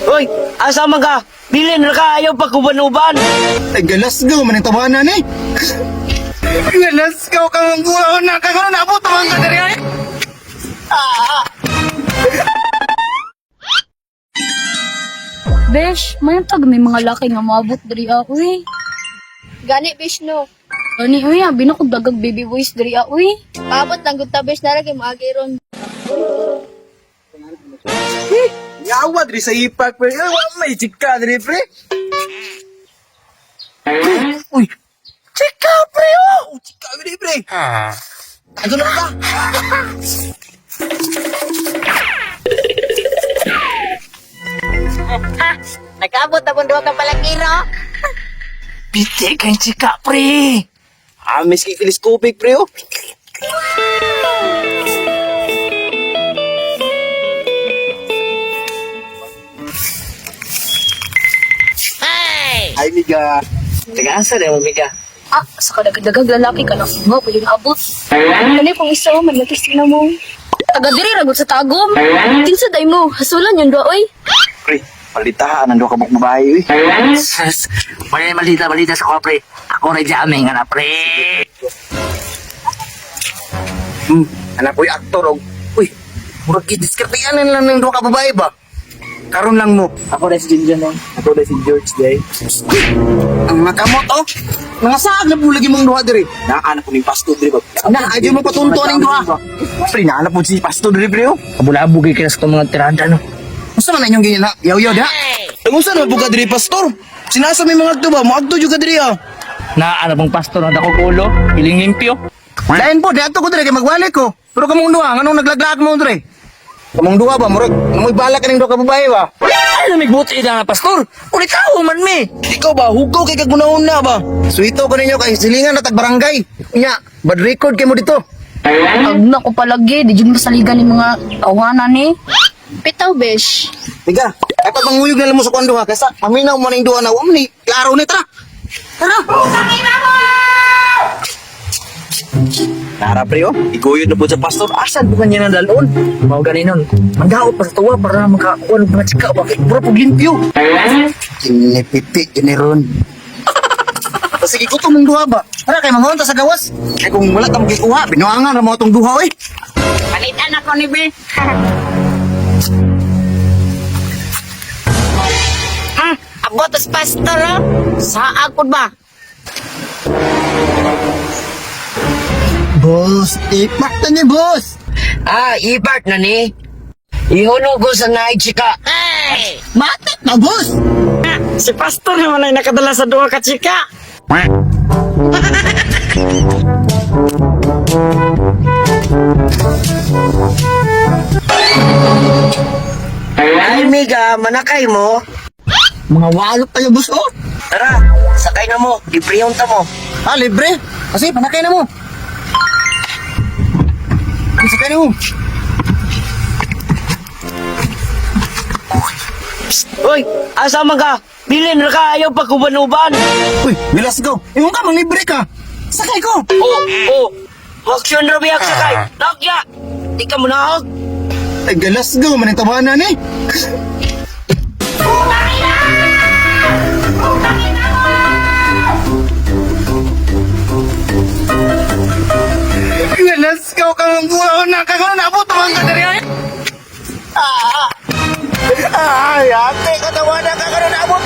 Uy, asa man ka? Bilin ra ka, ayaw pagkuban-uban. Ay, galasgaw man ang tawanan eh. Galasgaw ka ang buwan na ka na abot man ka diri ay. Besh, mayantag may mga laki nga maabot diri ah, uy. Gani bish no. Ani uy, abi na ko dagag baby voice diri ah, uy. Paabot lang gud ta bish nara kay maagi ron. Yawa diri sa ipak pre. Ay, wa may chika diri pre. Uy. Chika pre oh. Chika diri pre. Ano na ba? Nag-abot akong duha ka palakiro. Piti kay chika, pre. Ah, miski telescopic pre oh. Ay, miga. Taga asa na mo, Mika? Ah, sa kadagdag lalaki ka na nga pa yung abot. Kani pong isa oh, maglatis na mo. Taga diri ra gud sa tagom. Kinsa day mo? Hasulan yung duha oy. Pre, palitahan ang duha ka buok babae uy. Sus, wala na malita, balita sa ko, pre. Ako rin jamming, nga na, pre. Anak ko'y aktor og. Uy, murag gidiskarteanan lang ng duha ka babae ba? Karon lang mo. Ako rin si Junjun, eh. Ako rin si George Day. Ang mga kamot oh. Mga saag na po lagi mong duha diri. Naana po ning pastor diri ba? Na, adyo mo patunto ning duha. Pre, naana po si pastor diri pre oh. Kabulabog kay sa itong mga tirada, no? Unsa man na inyong ganyan ha? Yaw-yaw da. Unsa naman po ka diri pastor? Sinasa may mga agto ba? Moagto jud ka diri ah. Na, ano bang pastor na dako ulo? Piling limpyo. Lain po, dato ko diri kay magwali ko. Pero kamong duha, nganong naglaglag mo diri? Kamong duha ba murag namoy balak kaning duha ka babae ba? Ay, namigbuti na nga, pastor. Ulit tao man, mi. Ikaw ba hugaw kay kagunahon na ba? Suito ko ninyo kay silingan na tag barangay. Unya, bad record kay mo dito. Ag na ko palagi, di jud masaligan ni mga tawanan ni. Pitaw bish. Tiga, ay pag manguyog na lang mo sa kuan duha kaysa maminaw mo ning duha na wa man ni klaro ni tara. Tara. Tara, pre, oh. Iguyod na po sa pastor. Asan po kanya nadalon? Mao gani nun. Manggaot pa sa tuwa para makakuha ng mga chika. Bakit? Pura pag limpyo. Kinipiti giniron. Sige ko mong duha ba? Tara kay mangon ta sa gawas. Kay kung wala ta magikuha, binuangan ra mo atong duha oy. Palitan ako ni Be. Abot as pastor oh. Sa akod ba? Boss, ipak ta ni boss. Ah, ibart na ni. Ihulog ko sa naig chika. Ay! Matik na boss. Si pastor naman ay nakadala sa duha ka chika. Ay, Miga, manakay mo. Mga walot tayo boss oh. Tara, sakay na mo. Librehon ta mo. Ah, libre. Kasi panakay na mo. Sakay na mo. Uy, asa man ka? Bilin ra ka, ayaw pagkuban-uban. Uy, let's go. Ingon ka, manglibre ka. Sakay ko. Oh, oh. Aksyon ra biyak sakay. Nakya. Di ka munahog. Ay, let's go. Manang tawanan eh. Let's go ka ng buwan na ka na abot man ka diri ay. Ay, ate, katawanan ka na abot.